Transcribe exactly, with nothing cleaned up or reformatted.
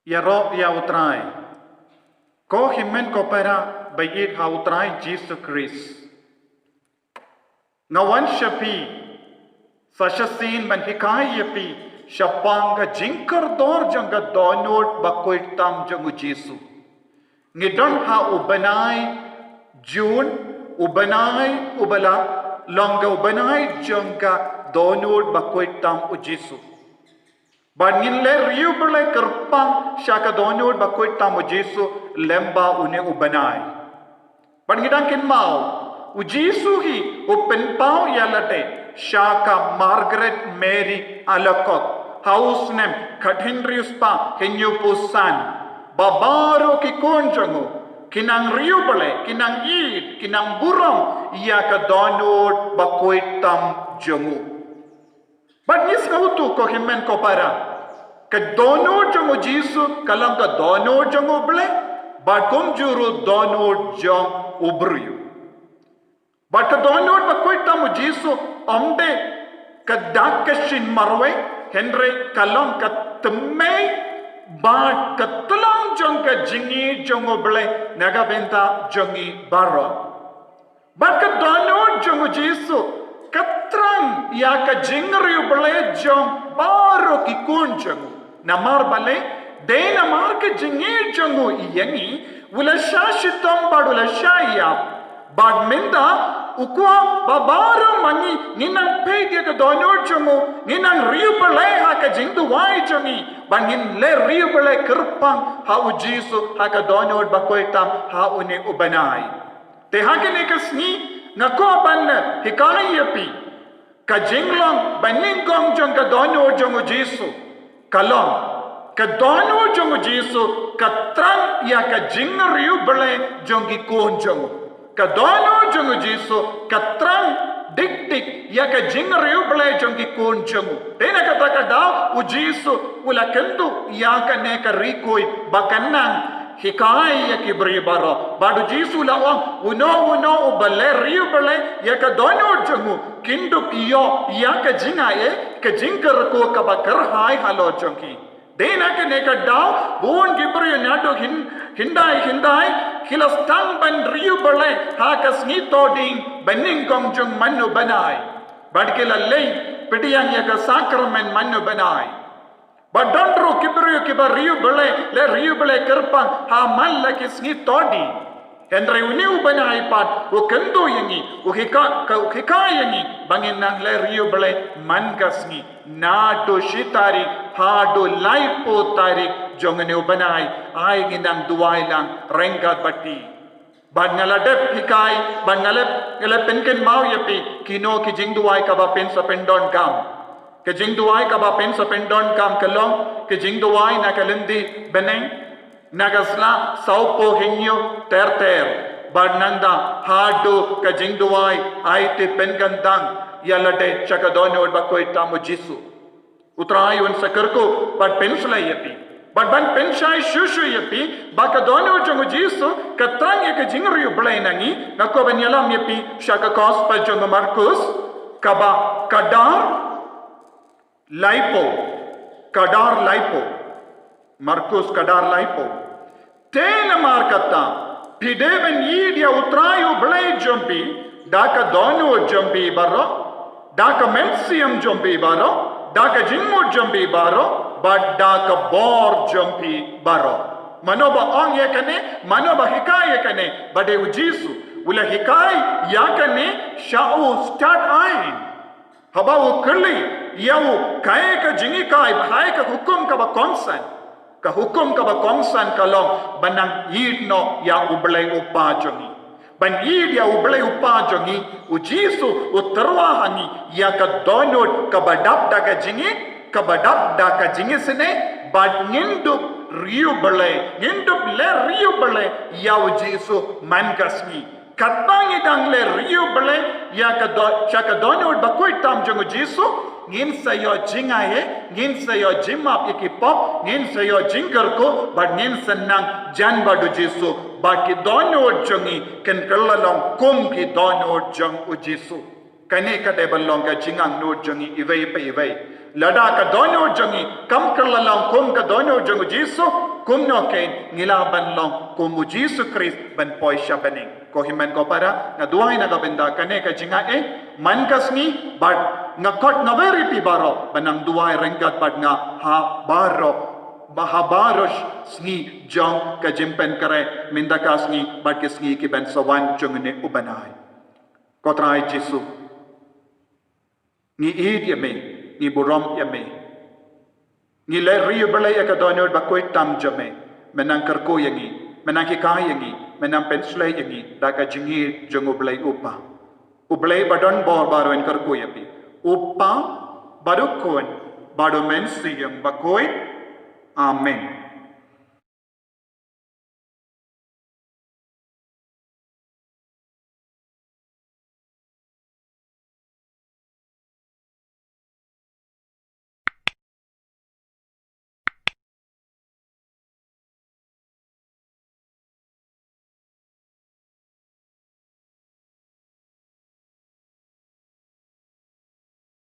Ïaroh ïa U Trai. Ko hynmen ko para ba ïeit ha U Trai Jisu Khrist. Nga wan sha phi sa shisien ban hikai ïa phi shaphang ka jingkordor jong ka dohnud bakhuid tam jong U Jisu. Ngi don ha u bnai June, u bnai uba la long ka u bnai jong ka dohnud bakhuid tam U Jisu. Bad ngin leh riewblei kyrpang sha ka dohnud bakhuid tam U Jisu lyngba une u bnai. Bad ngi dang kynmaw, U Jisu hi u pynpaw ïa lade sha ka Margaret Mary Alacoque ha u snem khathynriew spah hynñiewphew san, ba baroh ki khun jong u ki nang riewblei, ki nang ïeit, ki nang burom ïa ka dohnud bakhuid tam jong u. Bad ngi sngewthuh ko hynmen ko para, ka dohnud jong U Jisu ka long ka dohnud jong U Blei, bad kumjuh ruh dohnud jong u briew. Bad ka dohnud bakhuid tam U Jisu ym dei ka dak ka shin marwei, hynrei ka long ka tymmen bad ka tyllong jong ka jingïeit jong U Blei na ka bynta jong ngi baroh. Bad ka dohnud jong U Jisu ka thrang ïa ka jingriewblei jong baroh ki khun jong u. Namar balei? Dei namar ka jingïeit jong u ïa ngi, u la shah shitom bad u la shah ïap. Bad mynta u kwah ba baroh ma ngi ngin nang peit ïa ka dohnud jong u, ngin nang riewblei ha ka jingduwai jong ngi, bad ngin leh riewblei kyrpang ha U Jisu ha ka dohnud bakhuid tam ha une u bnai. Te ha kane ka sngi nga kwah ban hikai ïa phi ka jinglong banyngkong jong ka dohnud jong U Jisu. Ka long, ka dohnud jong U Jisu ka thrang ïa ka jingriewblei jong ki khun jong u. Ka dohnud jong U Jisu ka thrang dik dik ïa ka jingriewblei jong ki khun jong u. Te na kata ka daw U Jisu u la kynduh ïa kane ka ri khuid ba kan nang hikai ïa ki briew baroh. Bad U Jisu u la ong, uno uno uba leh riewblei ïa ka dohnud jong u, kin dup ïoh ïa ka jingai, ka jingkyrkhu kaba kyrhai halor jong ki. Dei na kane ka daw bun ki briew naduh hyn-, hyndai hyndai ki la sdang ban riewblei ha ka sngi Thohdieng banyngkong jong man u bnai. Bad ki la leit pdiang ïa ka sakramen man u bnai. Bad don ruh ki briew kiba riewblei, leh riewblei kyrpang ha man la ki sngi Thohdieng. Hynrei une u bnai pat u kynduh ïa ngi, u hikai, ka u hikai ïa ngi ba ngin nang leh riewblei man ka sngi, naduh shi tarik haduh laiphew tarik jong une u bnai. Ai ngin nang duwai lang ryngkat bad ki. Bad nga la dep hikai, bad nga la, nga la pynkynmaw ïa phi kino ki jingduwai kaba phin sa pyndonkam. Ka jingduwai kaba phin sa pyndonkam ka long ka jingduwai na ka lynti bneng, na ka sla sawphew hynñiew ter ter. Bad nangta haduh ka jingduwai, ai te pynkyntang ïa lade sha ka dohnud bakhuid tam U Jisu. U Trai un sa kyrkhu bad pynsleh ïa phi. Bad ban pynshai shuh shuh ïa phi ba ka dohnud jong U Jisu ka thrang ïa ka jingriewblei na ngi, nga kwah ban ïalam ïa phi sha ka Gospel jong u Markus, kaba ka dar laiphew, ka dar laiphew. Markus ka dar laiphew. Te namar kata, phi dei ban ïeit ïa U Trai U Blei jong phi da ka dohnud jong phi baroh, da ka mynsiem jong phi baroh, da ka jingmut jong phi baroh, bad da ka bor jong phi baroh. Mano ba ong ïa kane, mano ba hikai ïa kane? Ba dei U Jisu. U la hikai ïa kane sha u stad aiñ. Haba u kylli ïa u kaei ka jinghikai ba hai ka hukum kaba kongsan. Ka hukum kaba kongsan ka long ban nang ïeit noh ïa U Blei U Kpa jong ngi. Ban ïeit ïa U Blei U Kpa jong ngi, U Jisu u tyrwa ha ngi ïa ka dohnud kaba dap da ka jingïeit, kaba dap da ka jingisynei, bad ngin dup riewblei, ngin dup leh riewblei ïa U Jisu man ka sngi. Katba ngi dang leh riewblei ïa ka doh-, sha ka dohnud bakhuid tam jong U Jisu, ngin sa ïoh jingai, ngin sa ïoh jingmap ïa ki pop, ngin sa ïoh jingkyrkhu, bad ngin sa nang jan bad U Jisu, bad ki dohnud jong ngi kin kylla long kum ki dohnud jong U Jisu. Kane ka dei ban long ka jingangnud jong ngi iwei pa iwei. Lada ka dohnud jong ngi kam kylla long kum ka dohnud jong U Jisu, Kumno kein ngi lah ban long kum u Jisu Khrist ban poi sha bneng. Ko hynmen ko para, nga duwai na ka bynta kane ka jingaiei man ka sngi, bad nga khot nga wer ïa phi baroh ban nang duwai ryngkat bad nga ha baroh, ba ha baroh sngi jong ka jingpynkhreh mynta ka sngi bad ki sngi kiban sa wan jong une u bnai. Ko Trai Jisu, ngi ïeit ïa me, ngi burom ïa me. Ngi leh ri ïa u Blei ïa ka dohnud bakhuid tam jong me. Me nang kyrkhu ïa ngi, me nang hikai ïa ngi, me nang pynshlei ïa ngi da ka jingïeit jong u Blei u Kpa. U Blei ba don bor baroh un kyrkhu ïa phi. U Kpa, bad u Khun, bad u Mynsiem Bakhuid. Amen.